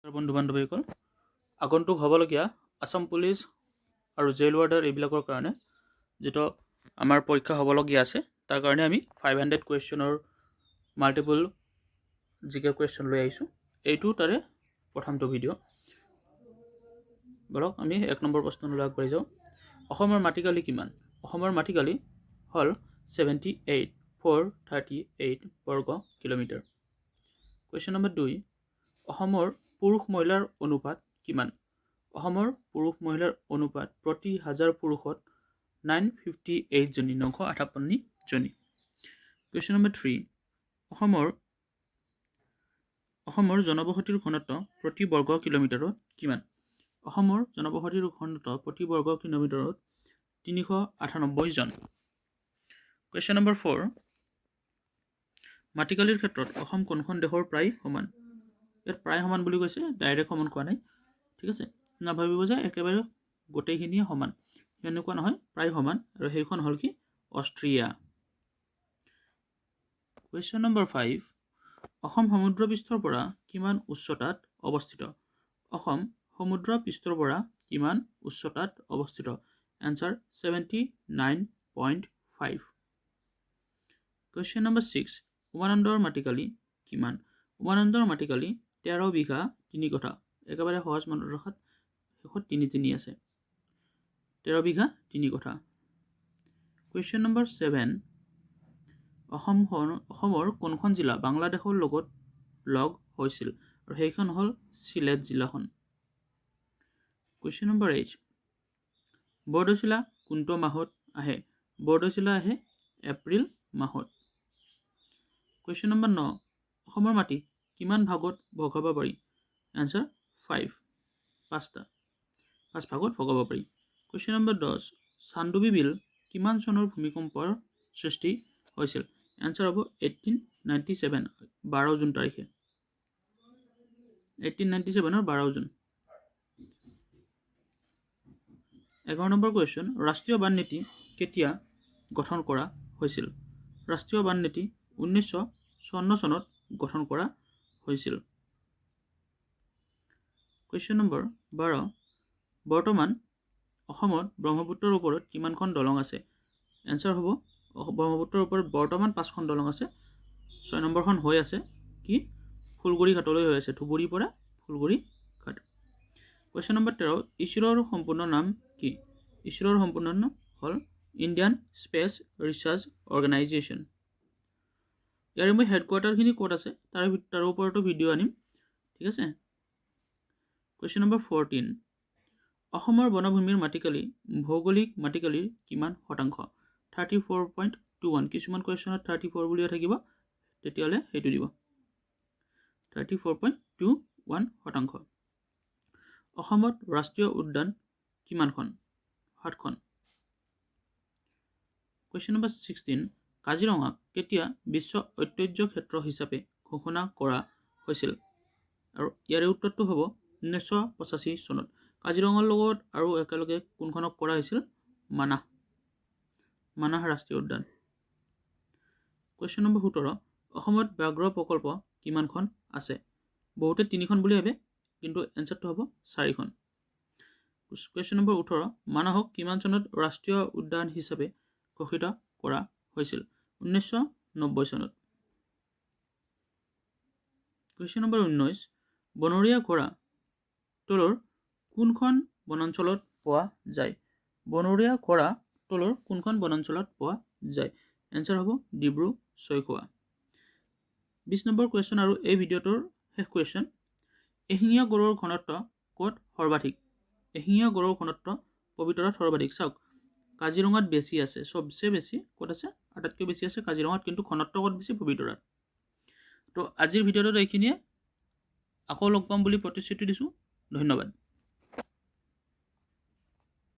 বন্ধু বান্ধৱীসকল, আগন্তুক হ'বলগীয়া আছাম পুলিচ আৰু জেইল ৱাৰ্ডাৰ এইবিলাকৰ কাৰণে যিটো আমাৰ পৰীক্ষা হ'বলগীয়া আছে, তাৰ কাৰণে আমি 500 কুৱেশ্যনৰ মাল্টিপুল জিকে কুৱেশ্যন লৈ আহিছোঁ। এইটো তাৰে প্ৰথমটো ভিডিঅ'। বলক, আমি 1 নম্বৰ প্ৰশ্নলৈ আগবাঢ়ি যাওঁ। অসমৰ মাটিকালি কিমান? অসমৰ মাটিকালি হ'ল 78,438 বৰ্গ কিলোমিটাৰ। কুৱেশ্যন নম্বৰ 2, অসমৰ পুৰুষ মহিলাৰ অনুপাত কিমান? অসমৰ পুৰুষ মহিলাৰ অনুপাত প্ৰতি হাজাৰ পুৰুষত 958জনী, 958জনী। কুৱেশ্যন নম্বৰ 3, অসমৰ অসমৰ জনবসতিৰ ঘনত্ব প্ৰতি বৰ্গ কিলোমিটাৰত কিমান? অসমৰ জনবসতিৰ ঘনত্ব প্ৰতি বৰ্গ কিলোমিটাৰত 398জন। কুৱেশ্যন নম্বৰ 4, মাটিকালিৰ ক্ষেত্ৰত অসম কোনখন দেশৰ প্ৰায় সমান? ইয়াত প্ৰায় সমান বুলি কৈছে, ডাইৰেক্ট সমান কোৱা নাই, ঠিক আছে? নাভাবিব যে একেবাৰে গোটেইখিনিয়ে সমান, সেনেকুৱা নহয়, প্ৰায় সমান। আৰু সেইখন হ'ল কি? অষ্ট্ৰিয়া। কুৱেশ্যন নম্বৰ 5, অসম সমুদ্ৰপৃষ্ঠৰ পৰা কিমান উচ্চতাত অৱস্থিত? অসম সমুদ্ৰপৃষ্ঠৰ পৰা কিমান উচ্চতাত অৱস্থিত? Answer 79.5। Question number 6, উমানন্দৰ মাটিকালি কিমান? উমানন্দৰ মাটিকালি 13 বিঘা 3 কঠা। একেবাৰে সহজ মনত ৰখাত, শেষত তিনি তিনি আছে, 13 বিঘা 3 কঠা। কুৱেশ্যন নম্বৰ 7, অসমৰ কোনখন জিলা বাংলাদেশৰ লগত লগ হৈছিল? আৰু সেইখন হ'ল চিলেট জিলাখন। কুৱেশ্যন নম্বৰ 8, বৰদৈচিলা কোনটো মাহত আহে? বৰদৈচিলা আহে এপ্ৰিল মাহত। কুৱেশ্যন নম্বৰ 9, অসমৰ মাটি কিমান ভাগত ভগাব পাৰি? এনচাৰ 5, পাঁচটা, পাঁচ ভাগত ভগাব পাৰি। কুৱেশ্যন নম্বৰ 10, চান্দুবি বিল কিমান চনৰ ভূমিকম্পৰ সৃষ্টি হৈছিল? এনচাৰ হ'ব 1897, 12 জুন তাৰিখে, 1897ৰ 12 জুন। 11 নম্বৰ কুৱেশ্যন, ৰাষ্ট্ৰীয় বান নীতি কেতিয়া গঠন কৰা হৈছিল? ৰাষ্ট্ৰীয় বান নীতি 1954 চনত গঠন কৰা হৈছিল। কুৱেশ্যন নম্বৰ 12, বৰ্তমান অসমত ব্ৰহ্মপুত্ৰৰ ওপৰত কিমানখন দলং আছে? এনচাৰ হ'ব, ব্ৰহ্মপুত্ৰৰ ওপৰত বৰ্তমান পাঁচখন দলং আছে। 6 নম্বৰখন হৈ আছে কি, ফুলগুৰি ঘাটলৈ হৈ আছে, ধুবুৰীৰ পৰা ফুলগুৰি ঘাট। কুৱেশ্যন নম্বৰ 13, ইছৰোৰ সম্পূৰ্ণ নাম কি? ইছৰোৰ সম্পূৰ্ণ নাম হ'ল ইণ্ডিয়ান স্পেচ ৰিচাৰ্চ অৰ্গেনাইজেশ্যন। ইয়াৰে মই হেডকোৱাৰ্টাৰখিনি ক'ত আছে তাৰ ওপৰতো ভিডিঅ' আনিম, ঠিক আছে? কুৱেশ্যন নম্বৰ 14, অসমৰ বনভূমিৰ মাটিকালি ভৌগোলিক মাটিকালিৰ কিমান শতাংশ? 34.21। কিছুমান কুৱেশ্যনত 34 বুলিও থাকিব, তেতিয়াহ'লে সেইটো দিব, 34.21%। অসমত ৰাষ্ট্ৰীয় উদ্যান কিমানখন? সাতখন। কুৱেশ্যন নম্বৰ 16, কাজিৰঙাক কেতিয়া বিশ্ব ঐতিহ্য ক্ষেত্ৰ হিচাপে ঘোষণা কৰা হৈছিল? আৰু ইয়াৰে উত্তৰটো হ'ব 1985 চনত। কাজিৰঙাৰ লগত আৰু একেলগে কোনখনক কৰা হৈছিল? মানাহ, মানাহ ৰাষ্ট্ৰীয় উদ্যান। কুৱেশ্যন নম্বৰ 17, অসমত ব্যাঘ্ৰ প্ৰকল্প কিমানখন আছে? বহুতে তিনিখন বুলি ভাবে, কিন্তু এনচাৰটো হ'ব চাৰিখন। কুৱেশ্যন নম্বৰ 18, মানাহক কিমান চনত ৰাষ্ট্ৰীয় উদ্যান হিচাপে ঘোষিত কৰা হৈছিল? 1990 চনত। কুৱেশ্যন নম্বৰ 19, বনৰীয়া ঘোঁৰা তলৰ কোনখন বনাঞ্চলত পোৱা যায়? বনৰীয়া ঘোঁৰা তলৰ কোনখন বনাঞ্চলত পোৱা যায়? এনচাৰ হ'ব ডিব্ৰু ছৈখোৱা। 20 নম্বৰ কুৱেশ্যন আৰু এই ভিডিঅ'টোৰ শেষ কুৱেশ্যন, এশিঙীয়া গঁড়ৰ ঘনত্ব ক'ত সৰ্বাধিক? এশিঙীয়া গঁড়ৰ ঘনত্ব পবিতৰাত সৰ্বাধিক। চাওক, কাজিৰঙাত বেছি আছে, চবচে বেছি ক'ত আছে? আটাইতকৈ বেছি আছে কাজিৰঙাত, কিন্তু ঘনত্ব ক'ত বেছি? পবিতৰাত। তো আজিৰ ভিডিঅ'টোত এইখিনিয়ে। আকৌ লগ পাম বুলি প্ৰতিশ্ৰুতি দিছোঁ। ধন্যবাদ।